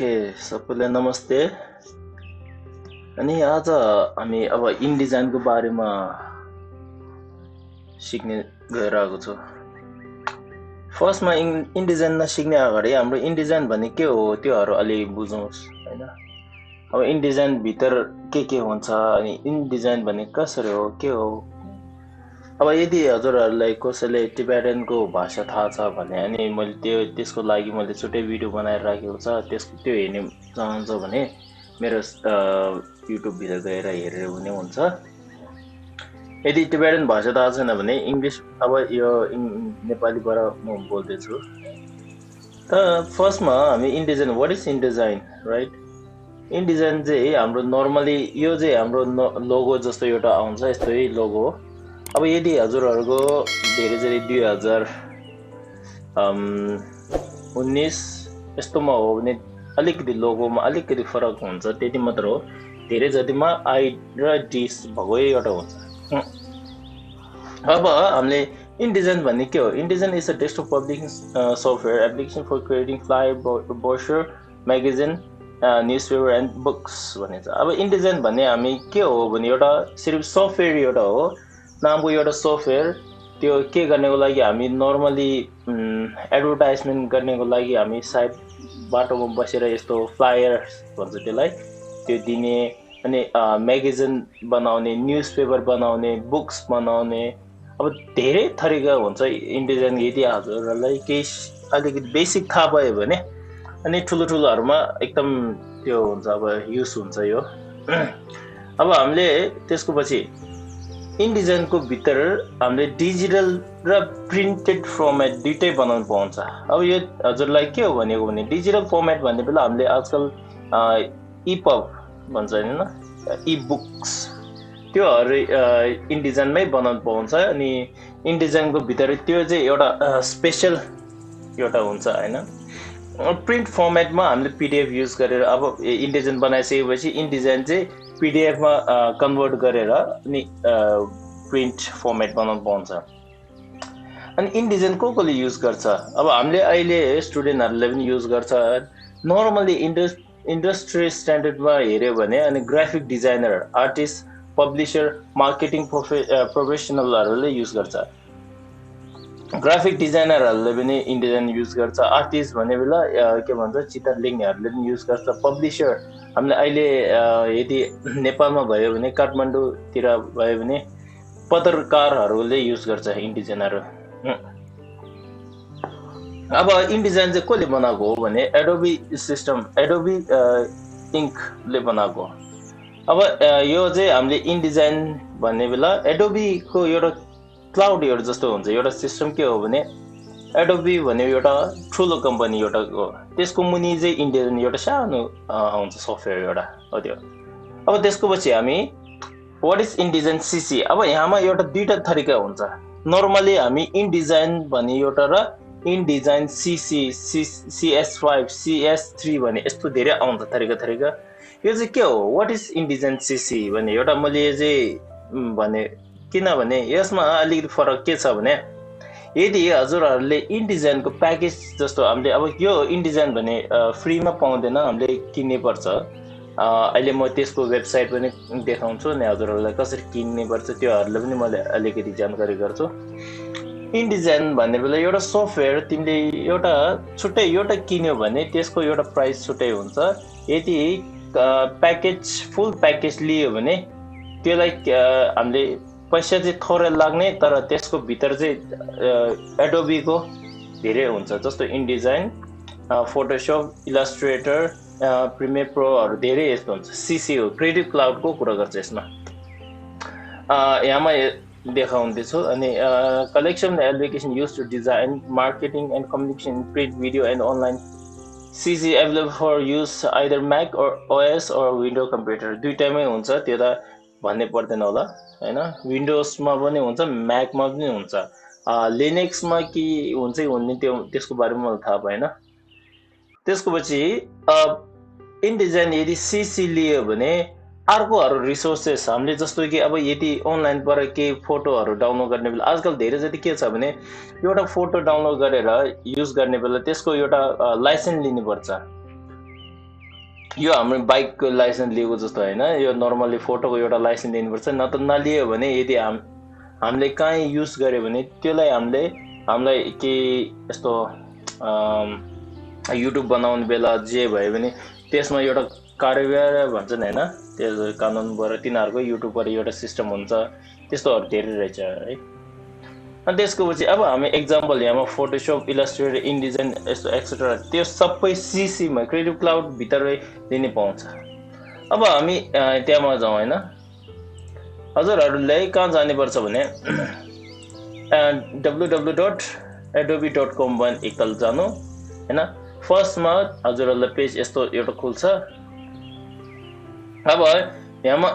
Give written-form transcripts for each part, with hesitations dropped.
Okay, सबैलाई नमस्ते। अनि आज हामी अब इनडिजाइनको बारेमा सिक्ने गइरहेको छु। फर्स्टमा इनडिजाइन नसिक्ने अगाडि हाम्रो इनडिजाइन भने के हो त्योहरू अलि बुझौँ हैन। अब इनडिजाइन भित्र के हुन्छ अनि इनडिजाइन भने कसरी हो के हो। अब यदि हजुरहरूलाई कसैले टिबेटनको भाषा थाहा छ भने अनि मैले त्यसको लागि मैले छुट्टै भिडियो बनाएर राखेको छ, त्यो हेर्ने चाहन्छ भने मेरो युट्युब भित्र गएर हेरेर हुने हुन्छ। यदि टिबेटन भाषा थाहा छैन भने इङ्ग्लिस अब यो नेपालीबाट म बोल्दैछु। त फर्स्टमा हामी InDesign what is InDesign right. InDesign चाहिँ हाम्रो नर्मली यो चाहिँ हाम्रो लोगो जस्तो एउटा आउँछ, यस्तै लोगो हो। अब यदि हजुरहरूको धेरैजसो 2019 यस्तोमा हो भने अलिकति लोगोमा अलिकति फरक हुन्छ, त्यति मात्र हो। धेरै जतिमा आई र डी भएको एउटा हुन्छ। अब हामीले इनडिजाइन भन्ने के हो? InDesign is a desktop publishing software application for creating flyer, brochure, magazine, newspaper and books भनिन्छ। अब इनडिजाइन भन्ने हामी के हो भने एउटा सिर्फ सफ्टवेयर एउटा हो, नामको एउटा सफ्टवेयर। त्यो के गर्नको लागि हामी नर्मली एडभर्टाइजमेन्ट गर्नको लागि हामी सायद बाटोमा बसेर यस्तो फ्लायर भन्छ त्यसलाई, त्यो दिने, अनि म्यागजिन बनाउने, न्युजपेपर बनाउने, बुक्स बनाउने, अब धेरै थरीका हुन्छ इनडिजाइन। यदि हजुरहरूलाई केही अलिकति बेसिक थाहा भयो भने अनि ठुलोहरूमा एकदम त्यो हुन्छ, अब युज हुन्छ यो। अब हामीले त्यसको पछि इनडिजाइनको भित्र हामीले डिजिटल र प्रिन्टेड फर्मेट दुइटै बनाउनु पाउँछ। अब यो हजुरलाई के हो भनेको भने डिजिटल फर्मेट भन्ने बेला हामीले आजकल इपब भन्छ हैन, इबुक्स, त्योहरू इनडिजाइनमै बनाउनु पाउँछ। अनि इनडिजाइनको भित्र त्यो चाहिँ एउटा स्पेसल एउटा हुन्छ हैन। प्रिन्ट फर्मेटमा हामीले पिडिएफ युज गरेर अब इनडिजाइन बनाइसकेपछि इनडिजाइन चाहिँ पिडिएफमा कन्भर्ट गरेर अनि प्रिन्ट फर्मेट बनाउनु पाउँछ। अनि इनडिजाइन कसले युज गर्छ? अब हामीले अहिले स्टुडेन्टहरूले पनि युज गर्छ। नर्मली इन्डस्ट्री स्ट्यान्डर्डमा हेऱ्यो भने अनि graphic designer, artist, publisher, marketing प्रोफेसनलहरूले युज गर्छ। ग्राफिक डिजाइनरहरूले पनि इनडिजाइन युज गर्छ। आर्टिस्ट भन्ने बेला के भन्छ चित्र लेख्नेहरूले पनि युज गर्छ। पब्लिसर हामीले अहिले यदि नेपालमा भयो भने काठमाडौँतिर भयो भने पत्रकारहरूले युज गर्छ इनडिजाइनहरू। अब इनडिजाइन चाहिँ कसले बनाएको हो भने एडोबी सिस्टम, एडोबी इङ्कले बनाएको। अब यो चाहिँ हामीले इनडिजाइन भन्ने बेला एडोबीको एउटा क्लाउडहरू जस्तो हुन्छ एउटा सिस्टम। के हो भने एडोबी भन्ने एउटा ठुलो कम्पनी एउटा हो, त्यसको मुनि चाहिँ इनडिजाइन एउटा सानो आउँछ सफ्टवेयर एउटा हो त्यो। अब त्यसको पछि हामी वाट इज इनडिजाइन सिसी। अब यहाँमा एउटा दुईटा तरिका हुन्छ। नर्मली हामी इनडिजाइन भन्ने एउटा र इनडिजाइन सिसी, CS5, CS3 भन्ने यस्तो धेरै आउँछ तरिका। यो चाहिँ के हो? वाट इज इनडिजाइन सिसी भन्ने एउटा मैले चाहिँ भने, किनभने यसमा अलिकति फरक के छ भने यदि हजुरहरूले इनडिजाइनको प्याकेज जस्तो हामीले अब यो इनडिजाइन भने फ्रीमा पाउँदैन, हामीले किन्नै पर्छ। अहिले म त्यसको वेबसाइट पनि देखाउँछु अनि हजुरहरूलाई कसरी किन्ने पर्छ त्योहरूलाई पनि मैले अलिकति जानकारी गर्छु। इनडिजाइन भन्ने बेला एउटा सफ्टवेयर तिमीले एउटा छुट्टै एउटा किन्यो भने त्यसको एउटा प्राइस छुट्टै हुन्छ। यदि प्याकेज फुल प्याकेज लियो भने त्यसलाई हामीले पैसा चाहिँ थोरै लाग्ने, तर त्यसको भित्र चाहिँ एडोबीको धेरै हुन्छ। जस्तो इनडिजाइन, फोटोसप, इलस्ट्रेटर, प्रिमियर प्रोहरू धेरै यस्तो हुन्छ। सिसी हो, क्रिएटिभ क्लाउडको कुरा गर्छ यसमा। यहाँमा देखाउँदैछु। अनि collection application use to design, marketing and communication, print, video and online. CC available for use either Mac OS और विन्डो कम्प्युटर, दुइटैमै हुन्छ, त्यो त भन्नै पर्दैन होला हैन। विन्डोजमा पनि हुन्छ, म्याकमा पनि हुन्छ। लिनक्समा कि हुन्छ कि हुने त्यसको बारेमा मलाई थाहा भएन। त्यसको पछि इनडिजाइन यदि सिसी लियो भने अर्कोहरू रिसोर्सेस हामीले जस्तो कि अब यदि अनलाइनबाट केही फोटोहरू डाउनलोड गर्ने बेला आजकल धेरै जति के छ भने एउटा फोटो डाउनलोड गरेर युज गर्ने बेला त्यसको एउटा लाइसेन्स लिनुपर्छ। यो हाम्रो बाइकको लाइसेन्स लिएको जस्तो हैन यो नर्मली फोटोको एउटा लाइसेन्स दिनुपर्छ न त नलियो भने यदि हामीले कहीँ युज गर्यो भने त्यसलाई हामीलाई के यस्तो युट्युब बनाउने बेला जे भयो भने त्यसमा एउटा कार्यवाही भन्छन् हैन त्यो कानुनबाट तिनीहरूको युट्युबबाट एउटा सिस्टम हुन्छ त्यस्तोहरू धेरै रहेछ है अनि त्यसको पछि अब हामी एक्जाम्पल यहाँमा फोटोसप इलस्ट्रेटर इनडिजाइन यस्तो एक्सेट्रा त्यो सबै सीसीमा क्रिएटिभ क्लाउड भित्रै लिने पाउँछ अब हामी त्यहाँमा जाउँ हैन हजुरहरूलाई कहाँ जानुपर्छ भने www.adobe.com मा एकताल जानु हैन फर्स्टमा हजुरहरूलाई पेज यस्तो एउटा खुल्छ अब यहाँमा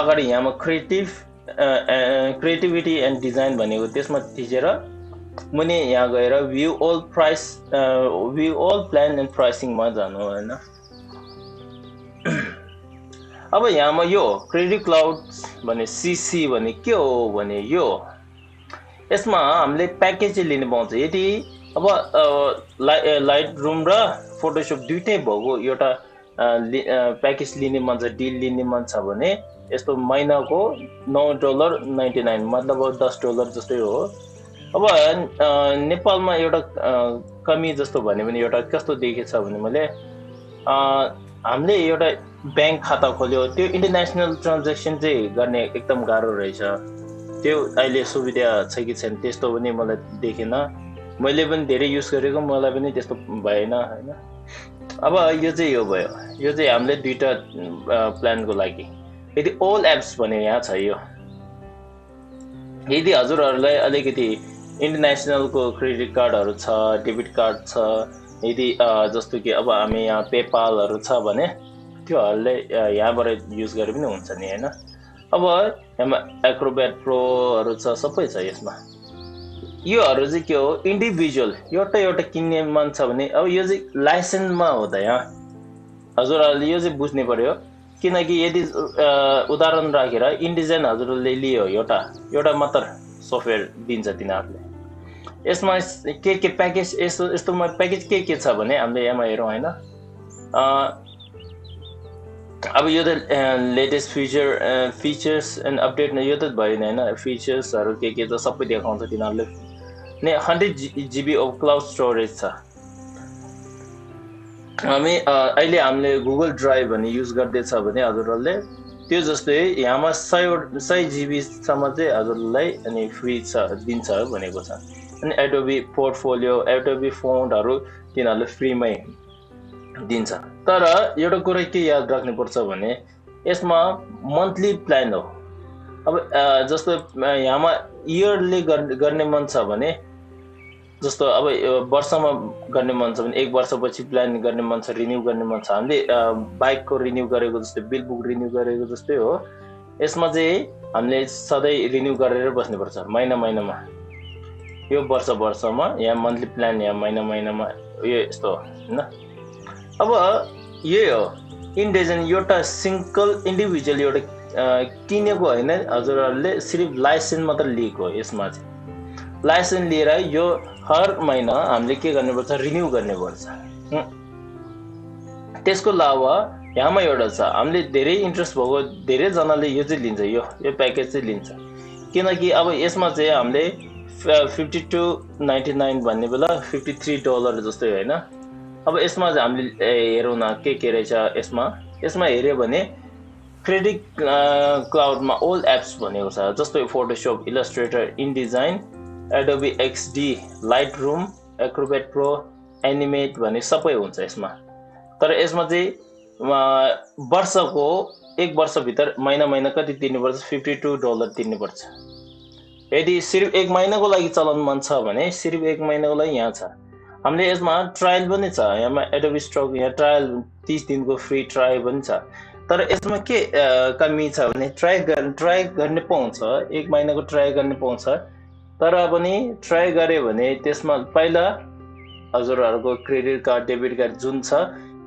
अगाडि यहाँमा क्रिएटिभिटी एन्ड डिजाइन भनेको त्यसमा थिचेर मुनि यहाँ गएर व्यू अल प्लान एन्ड प्राइसिङमा जानु हैन अब यहाँमा यो क्रिएटिभ क्लाउड भने सीसी भने के हो भने यो यसमा हामीले प्याकेज लिन पाउँछ यदि अब लाइट रूम र फोटोसप दुईटै भएको एउटा प्याकेज लिने मन छ डिल लिने मन छ भने यस्तो महिनाको $9.99 मतलब $10 जस्तै हो अब नेपालमा एउटा कमी जस्तो भन्यो भने एउटा कस्तो देखेछ भने मैले हामीले एउटा ब्याङ्क खाता खोल्यो त्यो इन्टरनेसनल ट्रान्ज्याक्सन चाहिँ गर्ने एकदम गाह्रो रहेछ त्यो अहिले सुविधा छ कि छैन त्यस्तो पनि मलाई देखेन मैले पनि धेरै युज गरेको मलाई पनि त्यस्तो भएन हैन अब यो चाहिँ यो भयो यो चाहिँ हामीले दुईटा प्लानको लागि यदि ऑल एप्स भने यहाँ छ यो यदि हजुरहरूलाई अलिकति इन्टरनेसनलको क्रेडिट कार्डहरू छ डेबिट कार्ड छ यदि जस्तो कि अब हामी यहाँ पेपालहरू छ भने त्योहरूले यहाँबाट युज गरे पनि हुन्छ नि हैन अब यहाँमा एक्रोब्याट प्रोहरू छ सबै छ यसमा योहरू चाहिँ के हो इन्डिभिजुअल एउटा किन्ने मन छ भने अब यो चाहिँ लाइसेन्समा हो त यहाँ हजुरहरूले यो चाहिँ बुझ्नै पर्यो किनकि यदि उदाहरण राखेर इन्डिजाइन हजुरले लियो एउटा मात्र सफ्टवेयर दिन्छ तिनीहरूले यसमा के प्याकेज यस्तोमा प्याकेज के छ भने हामीले यहाँ हेरौँ हैन अब यो त लेटेस्ट फिचर्स एन्ड अपडेट यो त भयो नि हैन फिचर्सहरू के छ सबै देखाउँछ तिनीहरूले ने 100 GB अफ क्लाउड स्टोरेज छ अहिले हामीले गुगल ड्राइभ भन्ने युज गर्दैछ भने हजुरहरूले त्यो जस्तै यहाँमा 100 GB सम्म चाहिँ हजुरलाई अनि फ्री दिन्छ भनेको छ अनि एडोबी पोर्टफोलियो एडोबी फोन्टहरू तिनीहरूले फ्रीमै दिन्छ तर एउटा कुरा के याद राख्नुपर्छ भने यसमा मन्थली प्लान हो अब जस्तो यहाँमा इयरली गर्ने मन छ भने जस्तो अब वर्षमा गर्ने मन छ भने एक वर्षपछि प्लान गर्ने मन छ रिन्यू गर्ने मन छ हामीले बाइकको रिन्यू गरेको जस्तै बिल बुक रिन्यू गरेको जस्तै हो यसमा चाहिँ हामीले सधैँ रिन्यू गरेर बस्नुपर्छ महिनामा यो वर्षमा यहाँ मन्थली प्लान यहाँ महिनामा यो यस्तो हैन अब यही हो इन्डिजाइन एउटा सिंगल इन्डिभिजुअल एउटा किनेको हैन हजुरहरूले सिर्फ लाइसेन्स मात्र लिएको हो यसमा चाहिँ लाइसेन्स लिएर यो हर महिना हामीले के गर्नुपर्छ रिन्यू गर्नुपर्छ त्यसको अलावा यहाँमा एउटा छ हामीले धेरै इन्ट्रेस्ट भएको धेरै जनाले यो चाहिँ लिन्छ यो प्याकेज चाहिँ लिन्छ किनकि अब यसमा चाहिँ हामीले $52.99 भन्ने बेला $53 जस्तै हैन अब यसमा चाहिँ हामीले हेरौँ न के रहेछ यसमा हेर्यो भने क्रेडिट क्लाउडमा ऑल एप्स भनेको छ जस्तै Photoshop Illustrator InDesign Adobe XD Lightroom Acrobat Pro Animate भन्ने सबै हुन्छ यसमा तर यसमा चाहिँ वर्षको एक वर्षभित्र महिना कति तिर्नुपर्छ $52 तिर्नुपर्छ यदि सिर्फ एक महिनाको लागि चलाउन मन छ भने सिर्फ एक महिनाको लागि यहाँ छ हामीले यसमा ट्रायल पनि छ यहाँमा एडोबी स्टक यहाँ ट्रायल 30 दिनको फ्री ट्रायल पनि छ तर यसमा के कमी छ भने ट्राई गर्ने पाउँछ एक महिनाको ट्राई गर्ने पाउँछ तर पनि ट्राई गरे भने त्यसमा पहिला हजुरहरूको क्रेडिट कार्ड डेबिट कार्ड जुन छ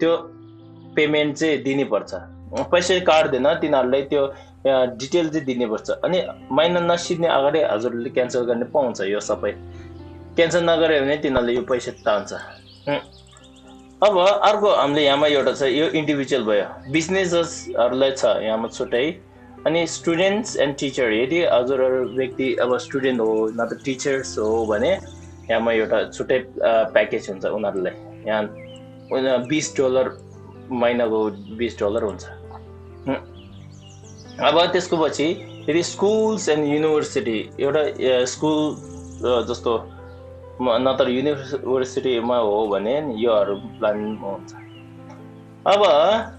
त्यो पेमेन्ट चाहिँ दिनुपर्छ पैसा काट्दैन तिनीहरूलाई त्यो डिटेल चाहिँ दिनुपर्छ अनि महिना नसिद्ने अगाडि हजुरले क्यान्सल गर्ने पाउँछ यो सबै क्यान्सल नगरे भने तिनीहरूले यो पैसा तान्छ अब अर्को हामीले यहाँमा एउटा छ यो इन्डिभिजुअल भयो बिजनेसेसहरूलाई छ यहाँमा छुट्टै अनि स्टुडेन्ट्स एन्ड टिचर यदि हजुरहरू व्यक्ति अब स्टुडेन्ट हो न त टिचर्स हो भने यहाँमा एउटा छुट्टै प्याकेज हुन्छ उनीहरूलाई यहाँ $20 महिनाको $20 हुन्छ अब त्यसको पछि यदि स्कुल्स एन्ड युनिभर्सिटी एउटा स्कुल जस्तो न त युनिभर्सिटीमा हो भने योहरू प्लान हुन्छ अब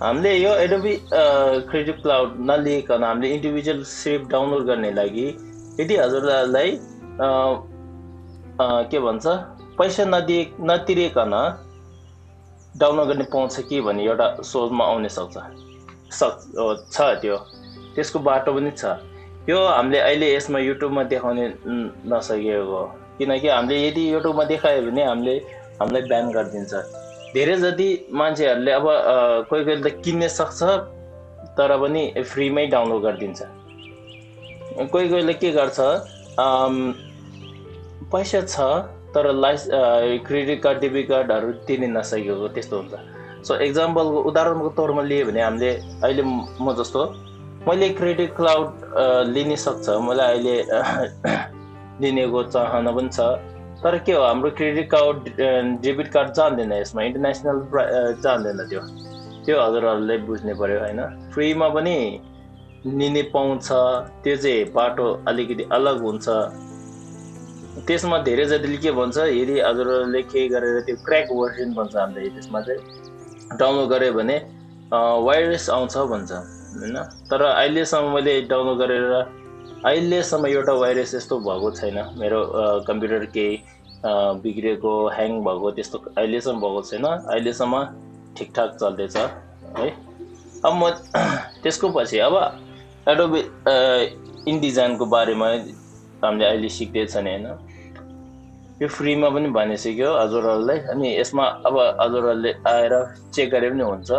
हामीले यो एडोबी क्रिएटिभ क्लाउड नलिकन हामीले इन्डिभिजुअल सेप डाउनलोड गर्ने लागि यदि हजुरलाई के भन्छ पैसा नतिरिकन डाउनलोड गर्ने पाउँछ कि भन्ने एउटा सोचमा आउने छ त्यो त्यसको बाटो पनि छ यो हामीले अहिले यसमा युट्युबमा देखाउने नसकेको किनकि हामीले यदि युट्युबमा देखायो भने हामीलाई ब्यान गरिदिन्छ धेरै जति मान्छेहरूले अब कोही कोही त किन्ने सक्छ तर पनि फ्रीमै डाउनलोड गरिदिन्छ कोही कोहीले के गर्छ पैसा छ तर क्रेडिट कार्ड डेबिट कार्डहरू तिर्न नसकेको त्यस्तो हुन्छ सो एक्जाम्पलको उदाहरणको तौरमा लिए भने हामीले अहिले म जस्तो मैले क्रेडिट क्लाउड लिन सक्छ मलाई अहिले लिनेको चाहना पनि छ तर के हो हाम्रो क्रेडिट कार्ड डेबिट कार्ड जान्दैन यसमा इन्टरनेसनल जान्दैन त्यो हजुरहरूले बुझ्ने पर्यो होइन फ्रीमा पनि लिने पाउँछ त्यो चाहिँ बाटो अलिकति अलग हुन्छ त्यसमा धेरै जतिले के भन्छ यदि हजुरहरूले के गरेर त्यो क्र्याक भर्जन भन्छ हामीले त्यसमा चाहिँ डाउनलोड गऱ्यो भने वायरस आउँछ भन्छ हैन तर अहिलेसम्म मैले डाउनलोड गरेर अहिलेसम्म एउटा भाइरस यस्तो भएको छैन मेरो कम्प्युटर केही बिग्रेको ह्याङ भएको त्यस्तो अहिलेसम्म भएको छैन अहिलेसम्म ठिकठाक चल्दैछ है अब म त्यसको पछि अब एडोबी इनडिजाइनको बारेमा हामीले अहिले सिक्दैछ नि हैन यो फ्रीमा पनि भनिसक्यो हजुरहरूलाई अनि यसमा अब हजुरहरूले आएर चेक गरे पनि हुन्छ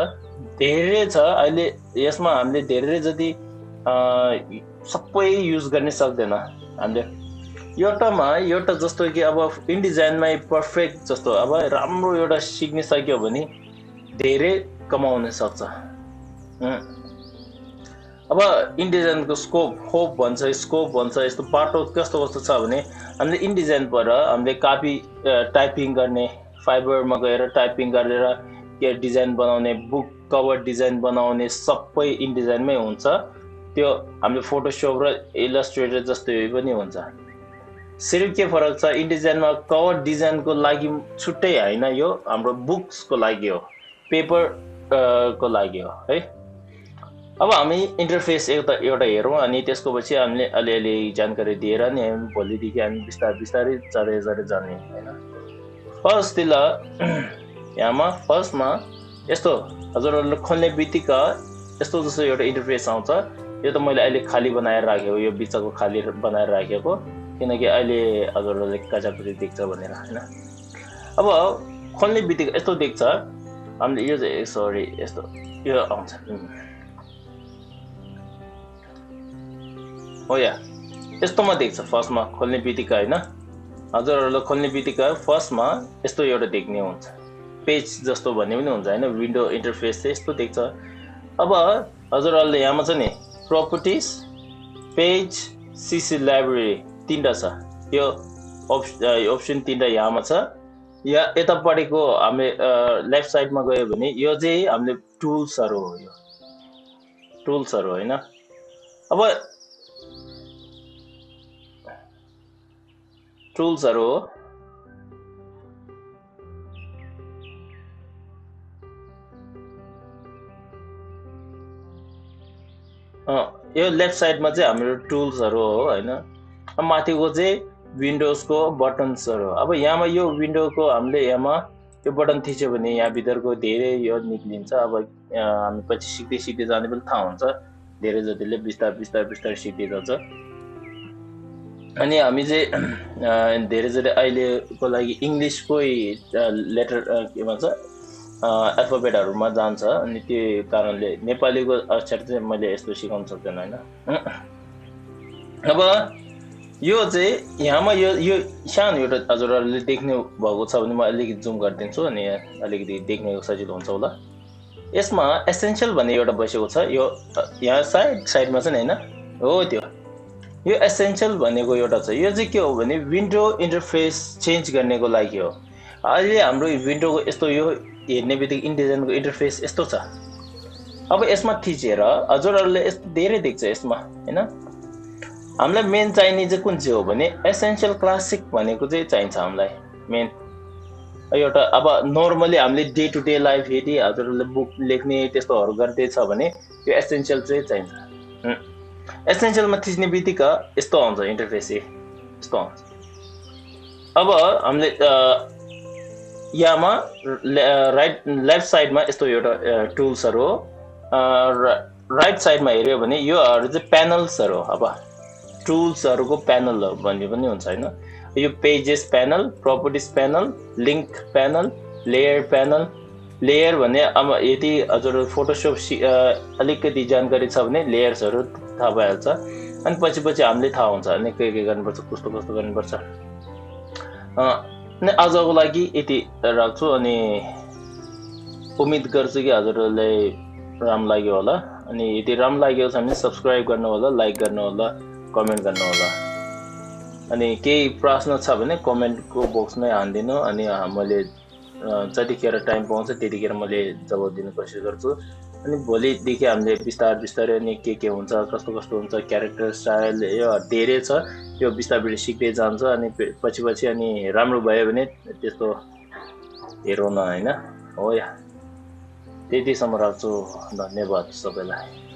धेरै छ अहिले यसमा हामीले धेरै जति सबै युज गर्न सक्दैन हामीले एउटा जस्तो कि अब इनडिजाइनमै पर्फेक्ट जस्तो अब राम्रो एउटा सिक्न सक्यो भने धेरै कमाउन सक्छ अब इनडिजाइनको स्कोप भन्छ यस्तो बाटो कस्तो छ भने हामीले इनडिजाइनबाट हामीले कपी टाइपिङ गर्ने फाइबरमा गएर टाइपिङ गरेर के डिजाइन बनाउने बुक कभर डिजाइन बनाउने सबै इनडिजाइनमै हुन्छ त्यो हामीले फोटोसप र इलस्ट्रेटर जस्तै पनि हुन्छ सिर्फ के फरक छ इनडिजाइनमा कभर डिजाइनको लागि छुट्टै हैन यो हाम्रो बुक्सको लागि हो पेपर को लागि हो है अब हामी इन्टरफेस एउटा हेरौँ अनि त्यसको पछि हामीले अलिअलि जानकारी दिएर नि भोलिदेखि हामी बिस्तारै जाँदै जाने हैन फर्स्टमा यस्तो हजुरहरूले खोल्ने बित्तिकै यस्तो जस्तो एउटा इन्टरफेस आउँछ यो त मैले अहिले खाली बनाएर राखेको यो बिचको खाली बनाएर राखेको किनकि अहिले हजुरहरूले कचाकची देख्छ भनेर हैन अब खोल्ने बित्तिकै यस्तो देख्छ हामीले यो यस्तो यो आउँछ हो या यस्तोमा देख्छ फर्स्टमा खोल्ने बित्तिकै हैन हजुरहरूले खोल्ने बित्तिकै फर्स्टमा यस्तो एउटा देख्ने हुन्छ पेज जस्तो भन्ने पनि हुन्छ हैन विन्डो इन्टरफेस चाहिँ यस्तो देख्छ अब हजुरहरूले यहाँमा छ नि प्रपर्टिज पेज सीसी लाइब्रेरी तीनटा छ यो अप्सन तीनटा यहाँमा छ या यतापट्टिको हामीले लेफ्ट साइडमा गयो भने यो चाहिँ हामीले टुल्सहरु हो यो टुल्सहरु हैन अब टुल्सहरु हो यो लेफ्ट साइडमा चाहिँ हाम्रो टुल्सहरु हो हैन अब माथिको चाहिँ विन्डोजको बटन्सहरु अब यहाँमा यो विन्डोको हामीले यहाँमा यो बटन थिच्यो भने यहाँ भित्रको धेरै यो निक्लिन्छ अब हामी पछि सिक्दै जाने पनि थाहा हुन्छ धेरै जतिले बिस्तारै सिक्दै जान्छ अनि हामी चाहिँ धेरै जति अहिलेको लागि इंग्लिशकै लेटर के भन्छ अल्फाबेटहरुमा जान्छ अनि त्यो कारणले नेपालीको अक्षर चाहिँ मैले यस्तो सिकाउन सक्दैन हैन अब यो चाहिँ यहाँमा यो सानो एउटा हजुरहरूले देख्ने भएको छ भने म अलिकति जुम गरिदिन्छु अनि अलिकति देख्ने सजिलो हुन्छ होला। यसमा एसेन्शियल भन्ने एउटा बसेको छ, यो यहाँ साइडमा छ नि हैन, हो त्यो। यो एसेन्शियल भनेको एउटा छ, यो चाहिँ के हो भने विन्डो इन्टरफेस चेन्ज गर्नेको लागि हो। अहिले हाम्रो विन्डोको यस्तो यो हेर्ने बित्तिकै इन्डिजनको इन्टरफेस यस्तो छ। अब यसमा थिचेर हजुरहरूले यस्तो धेरै देख्छ यसमा हैन। हामीलाई मेन चाहिने चाहिँ कुन चाहिँ हो भने एसेन्शियल क्लासिक भनेको चाहिँ चाहिन्छ हामीलाई मेन। एउटा अब नर्मली हामीले डे टु डे लाइफ यदि हजुरहरूले बुक लेख्ने त्यस्तोहरू गर्दैछ भने यो एसेन्शियल चाहिँ चाहिन्छ। एसेन्शियलमा थिच्ने बित्तिकै यस्तो आउँछ इन्टरफेस, यस्तो आउँछ। अब हामीले यहाँमा लेफ्ट साइडमा यस्तो एउटा टुल्सहरू हो, राइट साइडमा हेऱ्यो भने योहरू चाहिँ प्यानल्सहरू हो। अब टुल्सहरूको प्यानल भन्ने पनि हुन्छ हैन। यो pages panel, properties panel, link panel, layer panel. Layer भने अब यदि हजुर फोटोसप अलिकति जानकारी छ भने लेयर्सहरू थाहा भइहाल्छ। अनि पछि हामीले थाहा हुन्छ अनि के गर्नुपर्छ, कस्तो गर्नुपर्छ। अनि आजको लागि यति राख्छु अनि उम्मिद गर्छु कि हजुरहरूलाई राम्रो लाग्यो होला। अनि यदि राम्रो लागेको छ भने सब्सक्राइब गर्नु होला, लाइक गर्नु होला, कमेन्ट गर्नु होला। अनि केही प्रश्न छ भने कमेन्टको बक्समै हानिदिनु अनि मैले जतिखेर टाइम पाउँछ त्यतिखेर मैले जवाब दिने कोसिस गर्छु। अनि भोलिदेखि हामीले बिस्तारै अनि के हुन्छ, कस्तो हुन्छ, क्यारेक्टर स्टाइल यो धेरै छ, यो बिस्तारै सिक्दै जान्छ। अनि पछि अनि राम्रो भयो भने त्यस्तो हेरौँ न हैन। हो या त्यतिसम्म राख्छु। धन्यवाद सबैलाई।